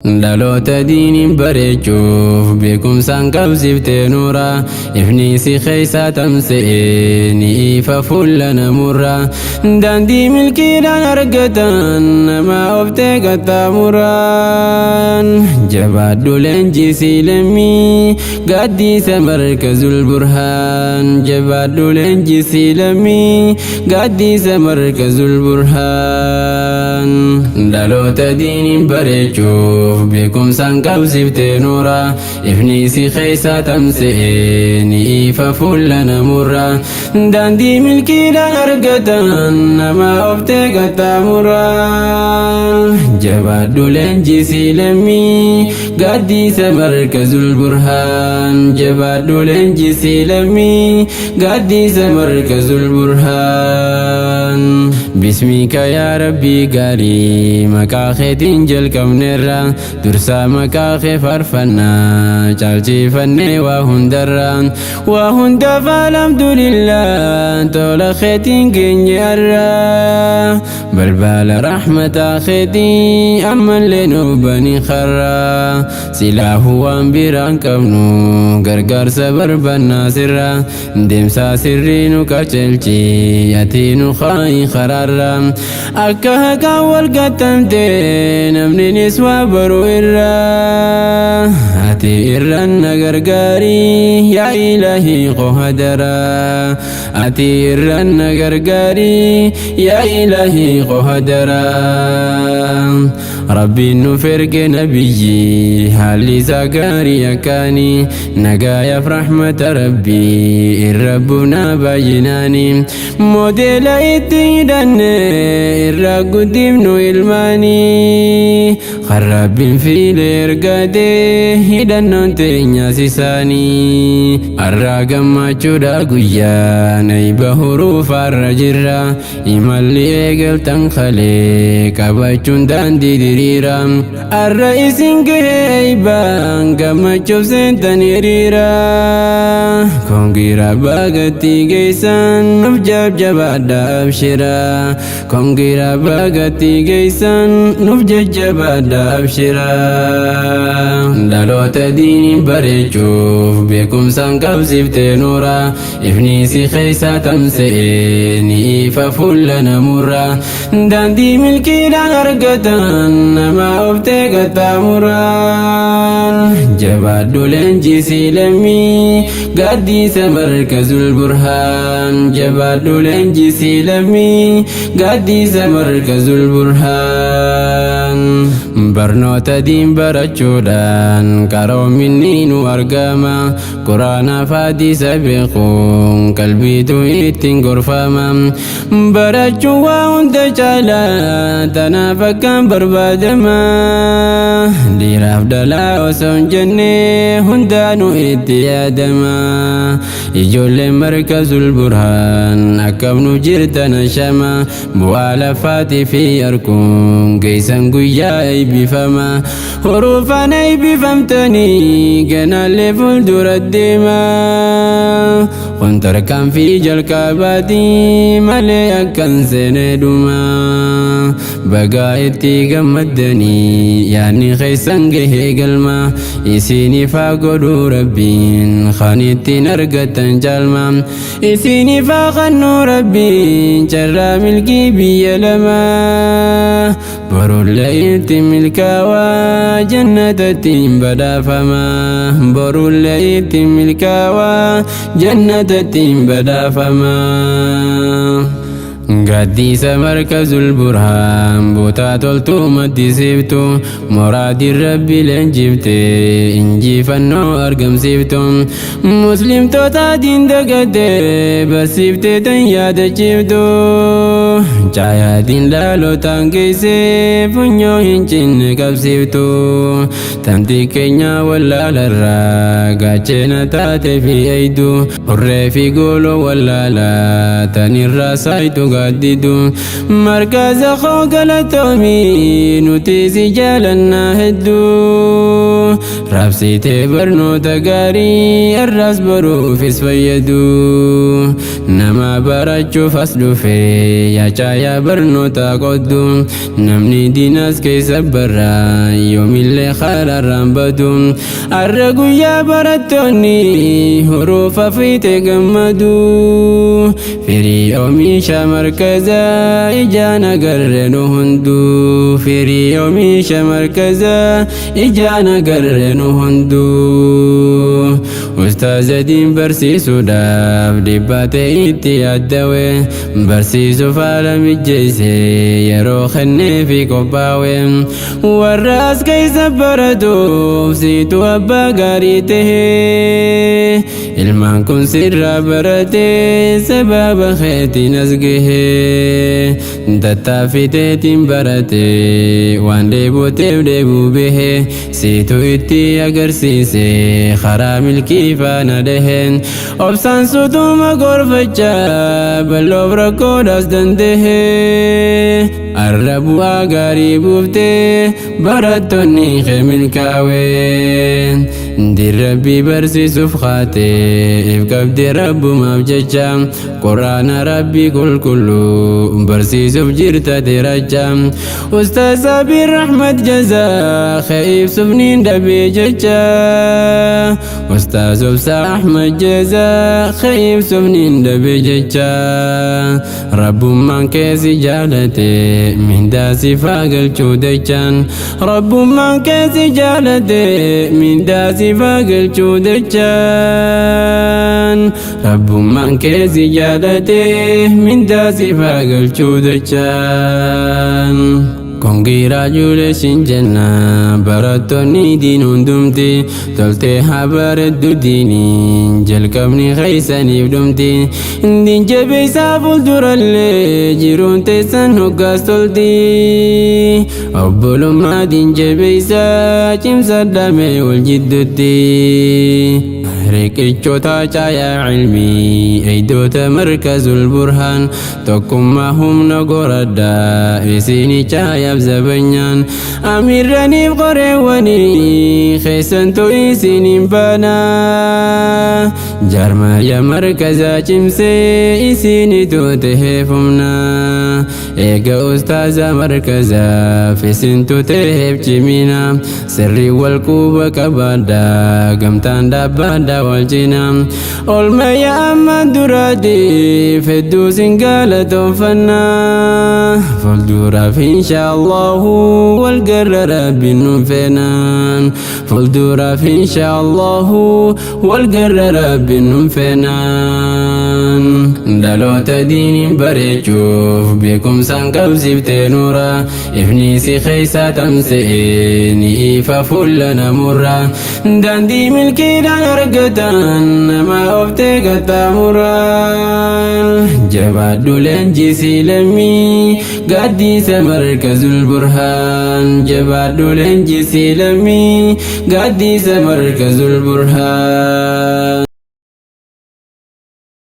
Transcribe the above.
Dhaloota diiniin bareechuuf beekumsaan qabsiiftee nuura, ifni si keessa tamsa'ee ni ifa fuula namurra. Daandii milkiidhaan argatan nama oftee qaxxaamuraan. Jabaadhu leenjisii lammii, gaaddiisa Markazul Burhaan. Jabaadhu leenjisii lammii, gaaddiisa Markazul Burhaan. Dhaloota diiniin bareechuuf beekumsaan qabsiiftee nuura, ifni si keessa tamsa'ee ni ifa fuula namurra. Daandii milkiidhaan argatan nama oftee qaxxaamuraan. Jabaadhu leenjisii lammii, gaaddiisa Markazul Burhaan. Jabaadhu leenjisii lammii, gaaddiisa Markazul Burhaan. Bismika yaa Rabbii gaarii, maqaa keetiin jalqabneerra. Dursaa maqaa kee faarfannaa, caalchifannee waa hundarra. Waa hundaaf alhamdulillah, tola keetiin geenye har'a. Balbala rahmataa keetii ammallee nu bani karra. Silaahu waan biraan qabnu, gargaarsa barbaannaa sirra. Deemsaa sirrii nu qajeelchi, ati nu kaa'i karaarra. Akka haqaan wal gattamte namninis waa baru irra. Ati irraan na gargaari yaa Ilaahi qohadara. Ati irraan na gargaari yaa Ilaahi qohadara. Rabbiin nu erge nabiyyi haalli isaa gaarii akkaanii, nagaayaaf rahmata Rabbii irra buunaa baay'inaanii. Moodeela itti hidhanne irra guddifnu ilmaanii, kan Rabbiin fiile ergatee hidhannoon teenyaas isaanii. Har'aa gammachuudha guyyaa nayba huruufaarra jirra. Imalli eegaltan kalee qabachuun daandii diriira. Har'a isin gahee eeybaan gammachuuf seentan hiriira. Kongiira baagatti geessan nuuf jajjabaadha abshira. Kongiira baagatti geessan nuuf jajjabaadha abshira. Dhaloota diiniin bareechuuf beekumsaan qabsiiftee nuura, ifni si keessa tamsa'ee ni ifa fuula namurra. Daandii milkiidhaan argatan nama oftee qaxxaamuraan. Jabaadhu leenjisii lammii, gaaddiisa Markazul Burhaan. Jabaadhu leenjisii lammii, gaaddiisa Markazul Burhaan. Barnoota diin barachuudhaan qaroominni nu argama. Quraanaaf hadiisa beekuun qalbiitu ittiin gorfama. Barachuun waa hunda caalaa, tanaaf akkaan barbaadama. Dhiiraaf dhalaa osoo hin jenne hundaanuu itti yaadama. Ijoolleen Markazul Burhaan akkam nu jirtan? Shama bu'aa lafaatii fi harkuun geessan guyyaa eebbifama. Huruufaan eebbifamtanii ganaallee fuuldura deema. Kun tarkaanfii jalqabaatii malee akkan seenee dhuma. Bagaa itti gammaddanii yaadni keessan gahee galma. Isiniif haa godhuu Rabbiin kan ittiin argattan caalma. Isiniif haa kennuu Rabbiin carraa milkii biyya lama. Borullee itti milkaawaa, jannatatti badhaafama. Borullee itti milkaawaa, jannatatti badhaafama. Gaaddiisa Markazul Burhaan, buutaa toltuu maddisiiftu, muraadin Rabbi leenjifte injifannoo argamsiiftu, muslimtoota diin dagatte barsiifte tan yaadachiiftu, caayaatiin dhaalotaan geessee funyoo hin cinne qabsiiftu, tanti keenya wallaalarraa gaachena taate fi eeydu, hurree fi gooloo wallaalaa tanirraa saayitu. gaaddidu. Markaza koo galatoomii nuti si jaalannaa hedduu. Raabsitee barnoota gaarii har'as boruufis fayyadu. Nama barachuuf as dhufe yaacaayaa barnoota qoddu. Namni diinas keessa barra yoomillee karaarraan badu. Har'a guyyaa barattoonni hurufa fiite gammadu. Firii oomisha markazaa ijaan agarre nu hunduu. Firii oomisha markazaa ijaan agarre nu hunduu. Ustaaza diin barsiisuudhaaf dhibbaatee itti yaaddawe. Barsiisuuf haala mijeesse yeroo kenneefi qophaa'e. Warra as keessa baratuuf siitu abbaa gaarii tahee. Ilmaan kun sirraa baratee sababa keetiin as gahee. Tattaaffii teetiin baratee waan dheeboteef dheebuu bahee. Siitu itti agarsiise karaa milkii faana dhaheen. Obsaan suutuma gorfachaa bal'oof rakkoodhaas dandahee. Arra bu'aa gaarii buuftee barattoonni kee milkaa'ee. Dirrabbii barsiisuuf kaatee if qabdee rabbumaaf jecha quraana rabbii qulqulluu barsiisuuf jirta diracha. Ustaaz Sabiir Ahmad Jazaa kee ibsuuf niin dhabee jecha. Ustaaz Obsaa Ahmad Jazaa kee ibsuuf niin dhabee jecha. Rabbummaan kee si jaalate mindaa si faagalchuu dachaan. Rabbummaan kee si jaalate mindaa si faagalchuu dachaan. Rabbummaan kee si jaalate mindaa si faagalchuu dachaan. Congratulations jenna barattoonni diin hundumti toltee haa bareeddu diiniin jalqabni keessaniif dhumti. Diin jabeessaa fuuldurallee jiruun teessan hoggaas tolti. Obbolummaa diin jabeessaa cimsadhamee wal jidduutti. Riqichoota caayaa ilmii eeydoota markazul burhaan tokkummaa humna goradhaa isinii caayaaf zabanyaan amiirraniif qoreewwanii keessantu isiniin baanaa jaarmaya markazaa cimsee isinitu taheef humna eega ustaaza markazaaf isintu taheef cimina sirrii wal quba qabaadhaa gamtaan dhaabbadhaa wal cina olmaya amma duraatiif hedduu sin galatoonfannaa fuulduraaf insha allahu wal garra rabbiin nun feenaan fuulduraaf insha allahu wal garra rabbiin nun feenaan dhaloota diiniin bareechuuf beekumsaan qabsiiftee nuura ifni si keessa tamsa'ee ni ifa fuula namurra daandii milkiidhaan argatan nama oftee qaxxaamuraan jabaadhu leenjisii lammii gaaddiisa markazul burhaan jabaadhu leenjisii lammii gaaddiisa markazul burhaan.